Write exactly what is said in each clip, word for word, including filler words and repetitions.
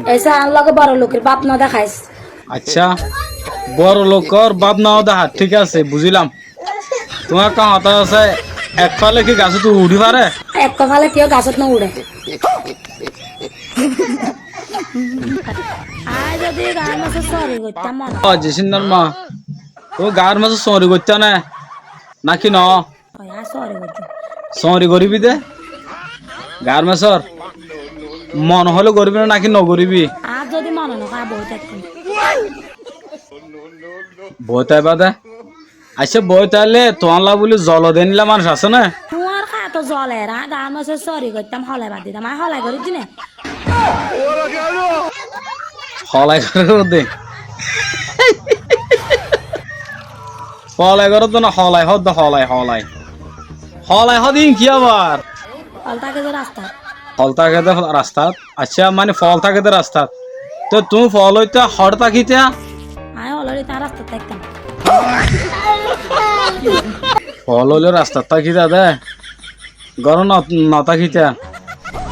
Esa añár lage boro lokor báb no deháis. Accá, boro lokor báb no dehár, thík asé, buzílam. Tuáñr ekkán hotá asé, ek fale ki gasót uçí fare? Ek fale kiyó gasót no uçé. Añí zodi gaar maze sóori goittám mone. Ó, Jisinnar ma, tuñí gaar maze sóori goittá né, náki no? Ói, añí sóori goijjum. Sóori goríbi dé? Gaar mazor? Mone hoilé goríbi né náki nogoríbi? Añár zodi mone no hoó, boói táikkum. Boói táiba dé? Accá, boói táile tuáñlla buli zolo de éilla manúic asé né? Tuáñr hátto zoler, añí gaar mazor sóori goittám, holai bad ditam, añí holai gorí di né? Holai gorí de. Fol egoró dé no, holai hoó dé, holai, holai. Holai hoó dé ín ki abar? Fol táke dé rastat. Fol táke dé rastat? Accá, mani fol táke dé rastat. Te tuñí fol óite hoçé tákita? Añí fol óile tuáñr rastat táiktam. Fol óile rastat tákita dé? Górot no, no tákita.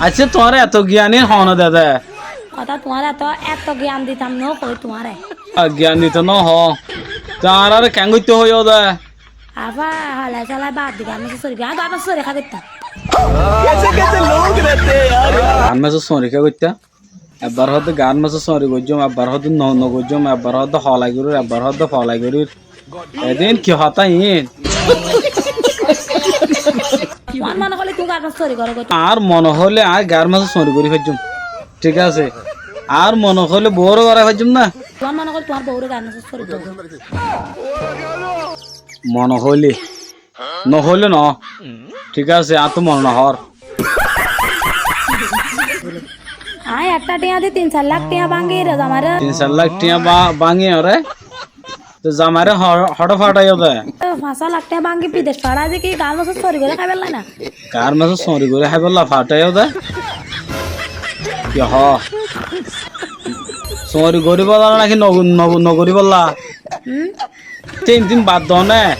Accá, tuáñre eto giyan ín hone dede? Hotá tuáñre eto, eto giyan ditam no hoi tuáñre. A, giyan dito no hoó. Te añáre keén goittó hoiyó de? Afa, holai solai bad di, gaar mazor sóori, gaar mazor sóori ká goittám. कैसे कैसे लोग रहते हैं यार। Gaar mazor sóori ká goittá? Ebbar hoó dé gaar mazor sóori goijjum, ebbar hoó dé no, nogoijjum, ebbar hoó dé holai gorír, ebbar hoó dé folai gorír. Edin ki hotá iín? Tuáñr mone hoilé tuñí gaar mazor sóori goró goi. Añár mone hoilé añí gaar mazor sóori gorí faijjum. Thík asé. Añár mone hoilé boure gorai faijjum ná. Tuáñr mone hoilé tuáñr boure gaar mazor sóori goró. Mone hoilé. No hoilé no. Thík asé, añáttu mone no hoór. Añí ekká thiañ di tin sair lak thiañ báñgi re zamairé. Tin sair lak thiañ bá-, báñgi ore. Te zamairé ho-, hoçé façáiyo de? Te fañs lak thiañ báñgi bidec façái de ki gaar mazor sóori gorí háibolla ná? Gaar mazor sóori gorí háibolla façáiyo de? Ki hoó? Sóori goríbolla náki no-, no-, nogoríbolla? Hum? Tin din bad do né.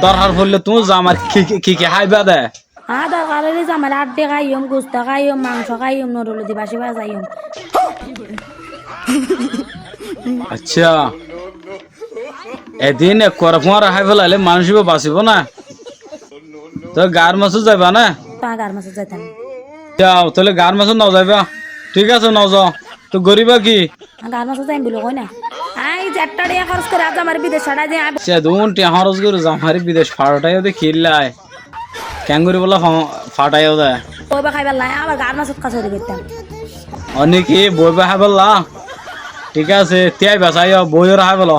Dorhar foille tuñí zamair ki, ki, ki, ki háiba de? Añár dorhar óile zamair añdí háiyum, gusto háiyum, mangso háiyum, norulodi baci bazaiyum. Accá. Edin ekkuare fúañra hái felaile manúic íba basibo ná? Toi gaar mazot zaiba ná? Tuáñr gaar mazot zaitam. Yau, tóile gaar mazot no zaiba. Thík asé, no zao. Toi goríba ki? Gaar mazot zaiyum buli hoói na. Añí zettá thiañ hóros gorí añár zamairé bidec façái de. Sedún thiañ hóros gorí zamairé bidec façáiyo de kiyólla? Keén goríbolla fa-, façáiyo de? Boi boi háibolla, abar gaar mazot ká sóori goittám. Óne ki boi boi háibolla? Thík asé, thiañ besáiyo, boi óre háibolla.